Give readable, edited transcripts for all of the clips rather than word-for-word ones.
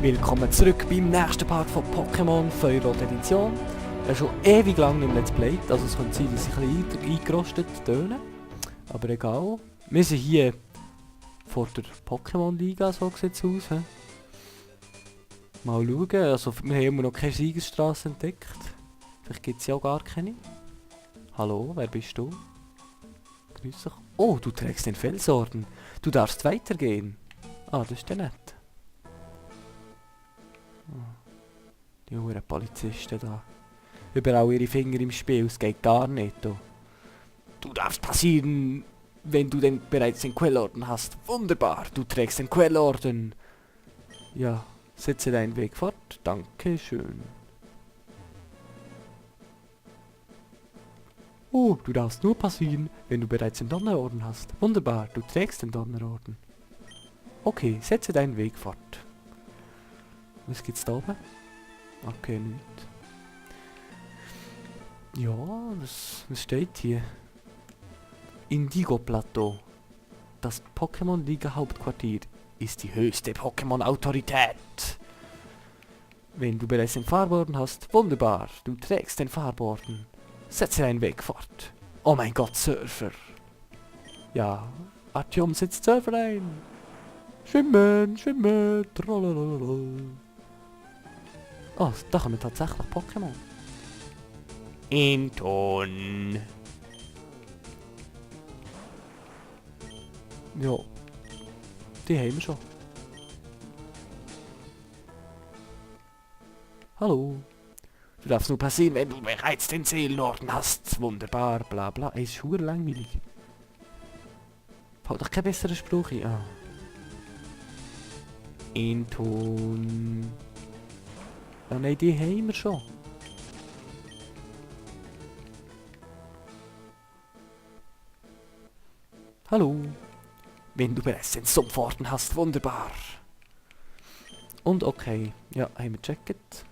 Willkommen zurück beim nächsten Part von Pokémon Feuerrot Edition. Er ist schon ewig lang nicht mehr Let's Play, also es könnte sein, dass ich ein bisschen eingerostet töne. Aber egal. Wir sind hier vor der Pokémon-Liga, so sieht es aus. He? Mal schauen, also wir haben immer noch keine Siegesstraße entdeckt. Vielleicht gibt es ja auch gar keine. Hallo, wer bist du? Grüß dich. Oh, du trägst den Felsorden. Du darfst weitergehen. Ah, das ist ja nett. Die huren Polizisten da. Überall ihre Finger im Spiel, es geht gar nicht. Du darfst passieren, wenn du denn bereits den Quellorden hast. Wunderbar, du trägst den Quellorden. Ja, setze deinen Weg fort. Dankeschön. Oh, du darfst nur passieren, wenn du bereits den Donnerorden hast. Wunderbar, du trägst den Donnerorden. Okay, setze deinen Weg fort. Was gibt's da oben? Okay, nichts. Ja, was steht hier? Indigo Plateau. Das Pokémon-Liga Hauptquartier ist die höchste Pokémon-Autorität. Wenn du bereits den Farborden hast, wunderbar, du trägst den Farborden. Setze deinen Weg fort. Oh mein Gott, Surfer. Ja, Artyom setzt Surfer ein. Schwimmen, schwimmen, tralalalala. Oh, da kommen tatsächlich Pokémon. Inton. Ja, die haben wir schon. Hallo. Du darfst nur passieren, wenn du bereits den Seelenorden hast. Wunderbar, bla bla. Ey, ist verdammt langweilig. Fällt doch kein besserer Spruch ein. Ah. Inton. Ja, nein, die haben wir schon. Hallo. Wenn du bereits den Sumpforden hast, wunderbar. Und okay. Ja, haben wir gecheckt.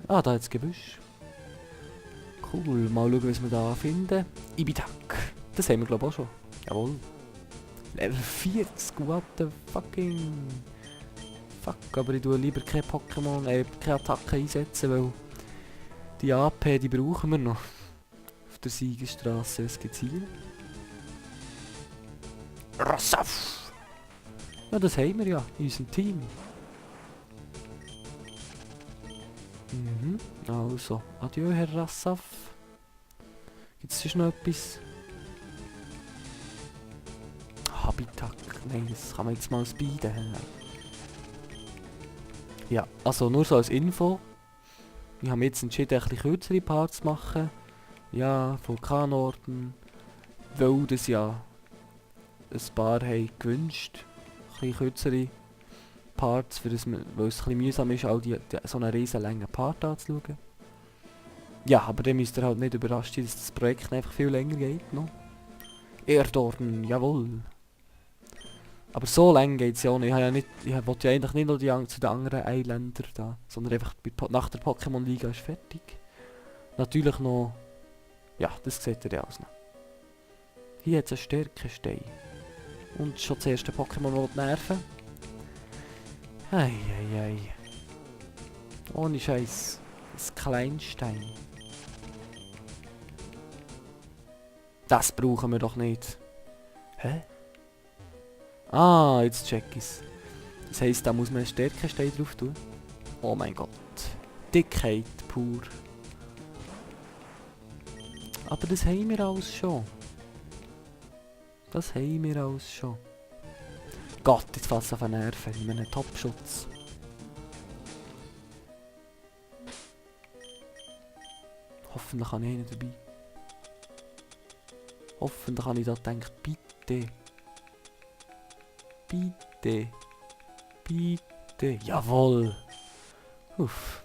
Ah, da jetzt Gebüsch. Cool, mal schauen, was wir da finden. Ibitak. Das haben wir glaube ich auch schon. Jawohl. Level 40, what the fucking... Fuck, aber ich tue lieber keine Pokémon, keine Attacke einsetzen, weil... Die AP, die brauchen wir noch. Auf der Siegesstraße, was gibt's hier? Rassaf! Ja, das haben wir ja, in unserem Team. Also, adieu Herr Rassaf. Gibt es noch etwas? Habitak, nein, das kann man jetzt mal speeden. Ja, also nur so als Info. Wir haben jetzt entschieden, ein bisschen kürzere Parts zu machen. Ja, Vulkanorden. Weil das ja ein paar haben gewünscht. Ein bisschen kürzere Parts, weil es ein bisschen mühsam ist, auch so einen riesen langen Part anzuschauen. Ja, aber dann müsst ihr halt nicht überrascht sein, dass das Projekt einfach viel länger geht noch. Erdorden, jawohl. Aber so lange geht es ja auch nicht. Ich wollte ja eigentlich nicht noch zu den anderen Eiländern da, sondern einfach nach der Pokémon-Liga ist fertig. Natürlich noch... Ja, das seht ihr ja aus. Hier hat es einen Stärkestein. Und schon das erste Pokémon, das nerven. Eieiei. Ohne Scheiß. Das Kleinstein. Das brauchen wir doch nicht. Hä? Ah, jetzt check ich's. Das heisst, da muss man einen Stärkestein drauf tun. Oh mein Gott. Dickheit pur. Aber das haben wir alles schon. Das haben wir alles schon. Gott, jetzt fällt es auf den Nerven. In einem Top-Schutz. Hoffentlich habe ich einen dabei. Hoffentlich habe ich da gedacht, bitte. Bitte. Bitte. Jawohl. Uff.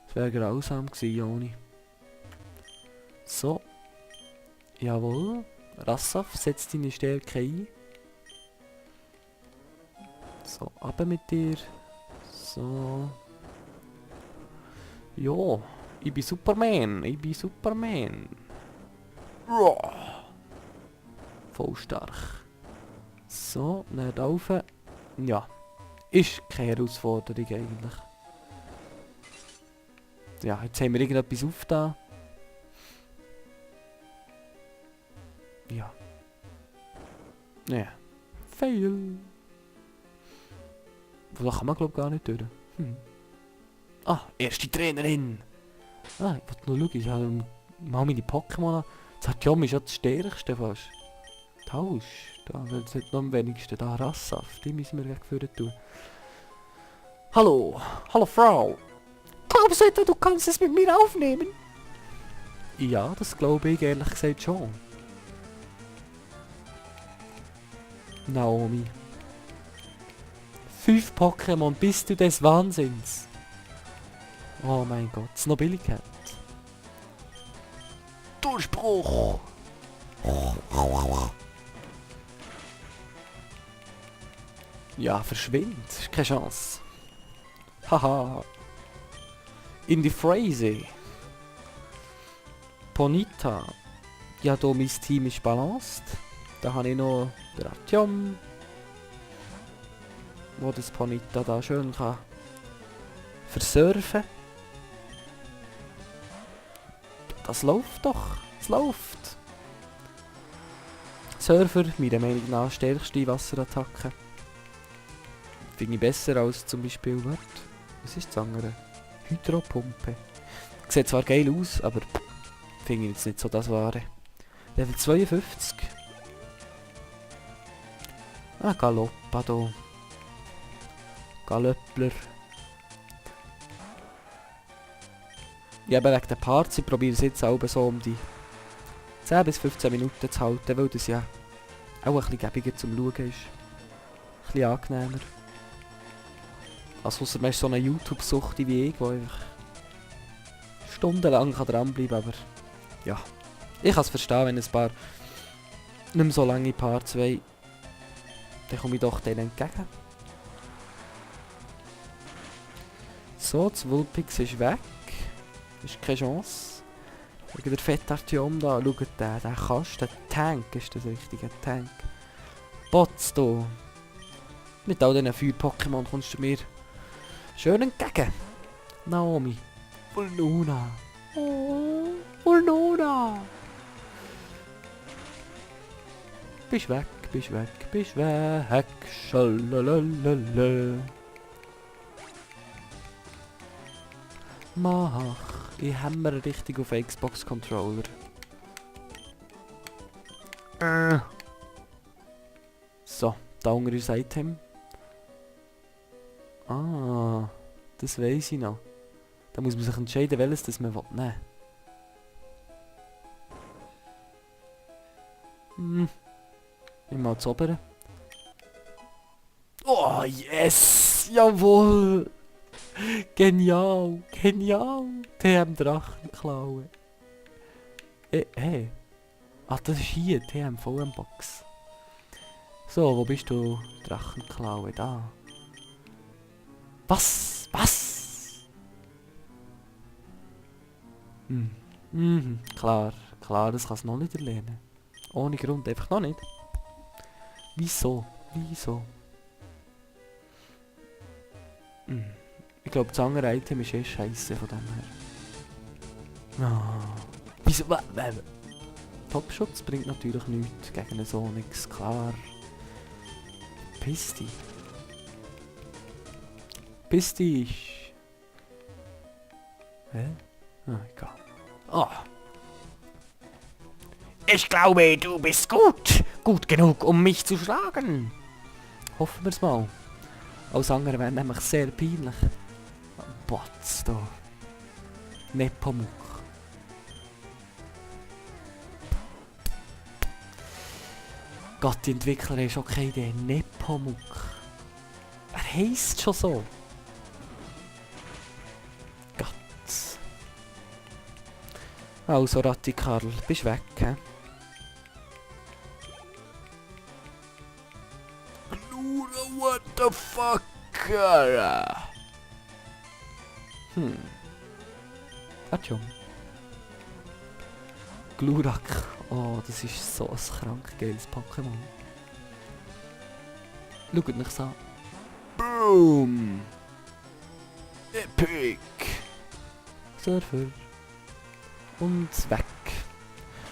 Das wäre grausam gewesen, ohne. So. Jawohl. Rassaf, setz deine Stärke ein. So, runter mit dir. So. Jo. Ich bin Superman. Ich bin Superman. Voll stark. So, nicht rauf. Ja. Ist keine Herausforderung eigentlich. Ja, jetzt haben wir irgendetwas aufgetan. Ja. Ja. Fail. Da kann man glaube gar nicht durch. Ah, erste Trainerin. Ah, ich wollte nur schauen, ich habe mal meine Pokémon an. Das Artyom ist ja das stärkste fast. Tausch. Da wird es noch am wenigsten. Da Rassaf, die müssen wir wegführen tun. Hallo. Hallo Frau. Glaubst du etwa, du kannst es mit mir aufnehmen? Ja, das glaube ich ehrlich gesagt schon. Naomi. 5 Pokémon, bist du des Wahnsinns? Oh mein Gott, Snobillicat. Durchbruch! Ja, verschwind, keine Chance. Haha. In die Phrase. Ponita. Ja, da mein Team ist balanced. Da habe ich noch den Artyom, wo das Ponita da schön kann versurfen. Das läuft doch. Es läuft. Surfer, meiner Meinung nach stärkste Wasserattacke. Finde ich besser als zum Beispiel, was ist das andere? Hydropumpe. Sieht zwar geil aus, aber finde ich jetzt nicht so das Wahre. Level 52. Ah, Galoppado. Galöppler. Ja, aber wegen der Parts, ich probiere es jetzt auch so um die 10 bis 15 Minuten zu halten, weil das ja auch ein bisschen gäbiger zum Schauen ist. Ein bisschen angenehmer. Also ausser man ist so eine YouTube-Sucht wie ich, wo einfach stundenlang dranbleiben kann, aber ja. Ich kann es verstehen, wenn ein paar nicht mehr so lange Parts wollen, dann komme ich doch denen entgegen. So, das Vulpix ist weg. Ist keine Chance. Wegen der Fettartyom da, schaut der Kasten, der Tank ist das richtige Tank. Bots da. Mit all diesen 4 Pokémon kommst du mir schön entgegen. Naomi. Ulnuna. Oh, Ulnuna. Bist weg, bist weg, bist weg. Schalalalala. Mach. Ich hämmer richtig auf Xbox Controller. So, da unten ist das Item. Ah, das weiss ich noch. Da muss man sich entscheiden, welches das man nehmen will. Ich mal das obere. Oh, yes! Jawohl! Genial! Genial! TM Drachenklaue. Hey. Ah, das ist hier, TM VM-Box. So, wo bist du? Drachenklaue, da. Was? Was? Klar, klar, das kann es noch nicht erlernen. Ohne Grund, einfach noch nicht. Wieso? Wieso? Ich glaube, das andere Item ist eh scheiße von dem her. Ah. Wieso? Topschutz bringt natürlich nichts gegen einen Sonix, klar. Pisti. Pisti ist... Hä? Ah, egal. Oh. Ich glaube, du bist gut. Gut genug, um mich zu schlagen. Hoffen wir es mal. Alles andere wäre nämlich sehr peinlich. Bots da. Nepomuk. Gott, die Entwickler haben schon keine Idee. Nepomuk. Er heisst schon so. Gott. Also, Radikal, bist weg, hä? What the fuck? Atschum. Glurak. Oh, das ist so ein krank geiles Pokémon. Schaut mich an. Boom! Epic! Surfer. Und weg.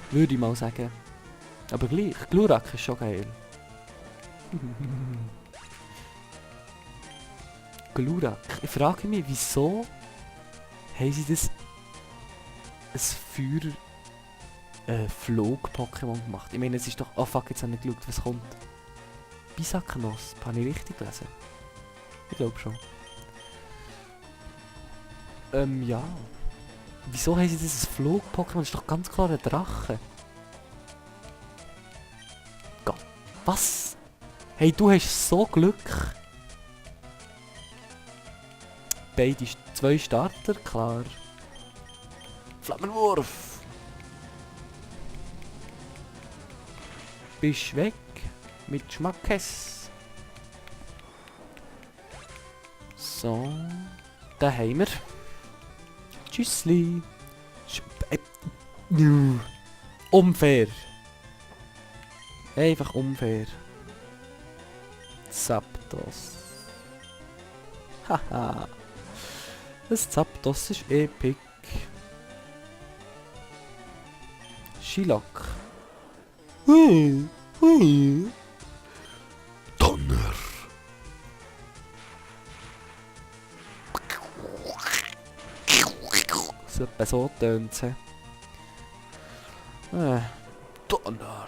Würde ich mal sagen. Aber gleich, Glurak ist schon geil. Glurak. Ich frage mich, wieso haben sie das ein Flug-Pokémon gemacht? Ich meine, es ist doch... Oh fuck, jetzt habe ich nicht geschaut, was kommt. Bisaknos. Habe ich richtig gelesen? Ich glaube schon. Ja. Wieso haben sie das ein Flug-Pokémon? Das ist doch ganz klar ein Drache. Gott. Was? Hey, du hast so Glück. Beide 2 Starter, klar. Flammenwurf. Bist weg. Mit Schmackes. So. Da haben wir. Tschüssli. Unfair. Einfach unfair. Zapdos. Haha. Das Zapdos ist epic. Shilok. Donner. So etwa so tönt es. Donner.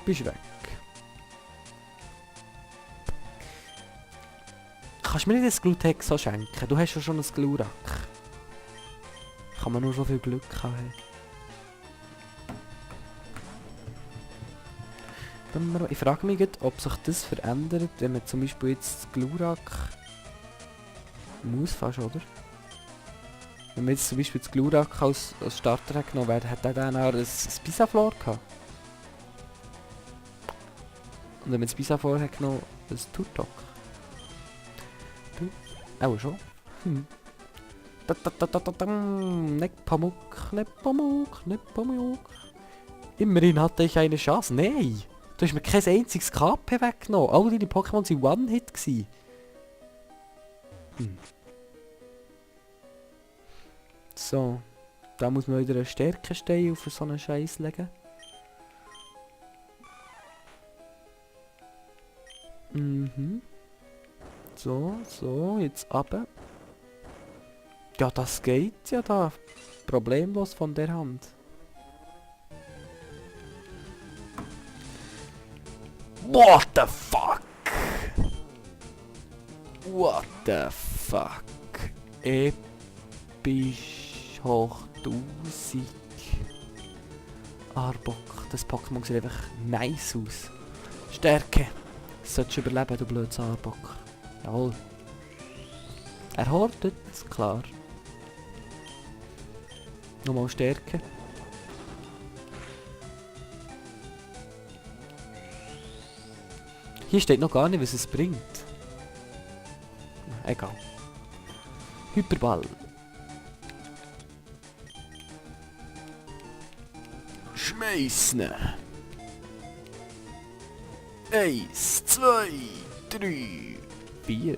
Bist weg. Kannst du mir nicht ein Glutex so schenken? Du hast ja schon ein Glurak. Kann man nur so viel Glück haben. Ich frage mich jetzt, ob sich das verändert, wenn man zum Beispiel jetzt das Glurak muss fast, oder? Wenn man jetzt zum Beispiel das Glurak als Starter hat genommen, hat er dann auch ein Pisaflor gehabt. Und wenn man das Pisaflor hat genommen, ein Turtok. Auch schon. Nepomuk. Immerhin hatte ich eine Chance. Nein! Du hast mir kein einziges KP weggenommen. Alle deine Pokémon waren One-Hit gewesen. So. Da muss man wieder einen Stärkenstein auf so einen Scheiß legen. So, jetzt runter. Ja, das geht ja da problemlos von der Hand. What the fuck? What the fuck? Episch hoch 1000. Arbok, das Pokémon sieht einfach nice aus. Stärke. Solltest du überleben, du blödes Arbok. Jawohl. Er hortet, klar. Nochmal Stärke. Hier steht noch gar nicht, was es bringt. Egal. Hyperball. Schmeißen. 1, 2, 3, 4.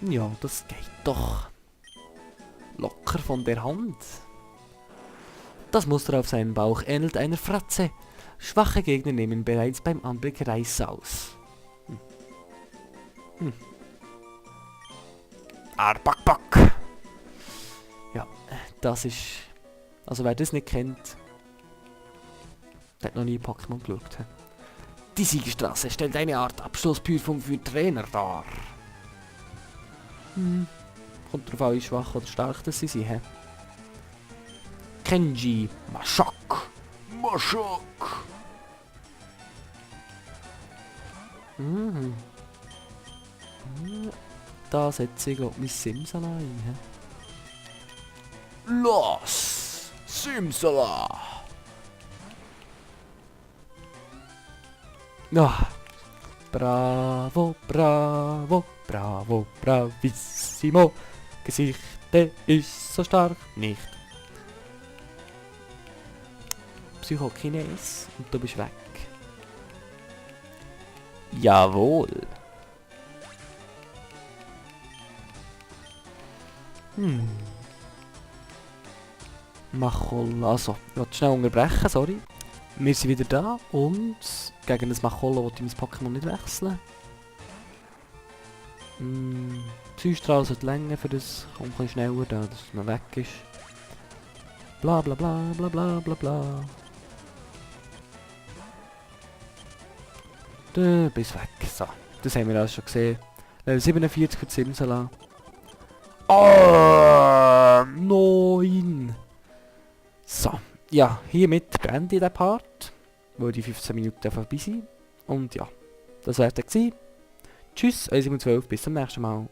Ja, das geht doch. Locker von der Hand. Das Muster auf seinem Bauch ähnelt einer Fratze. Schwache Gegner nehmen bereits beim Anblick Reiß aus. Arbok. Ja, das ist... Also wer das nicht kennt, der hat noch nie Pokémon geschaut. Die Siegerstraße stellt eine Art Abschlussprüfung für Trainer dar. Kommt drauf an, wie schwach oder stark das sie sind. Kenji Mashok. Da setze ich glaube mein Simsala ein. Los! Simsala! Ah, bravo, bravo, bravo, bravissimo. Gesichte ist so stark nicht. Psychokines und du bist weg. Jawohl. Macholla. Also, ich wollte schnell unterbrechen, sorry. Wir sind wieder da und gegen das Macholla wollte ich mein Pokémon nicht wechseln. Züstrahl sollte länger für das, kommt ein bisschen schneller, da, dass es noch weg ist. Bla bla bla bla bla bla bla. Du bist weg. So, das haben wir alles schon gesehen. Level 47 für Simsala. Oh, 9. So, ja, hiermit beende ich den Part, weil die 15 Minuten vorbei sind. Und ja, das wäre es dann gewesen. Tschüss, 1.12, bis zum nächsten Mal.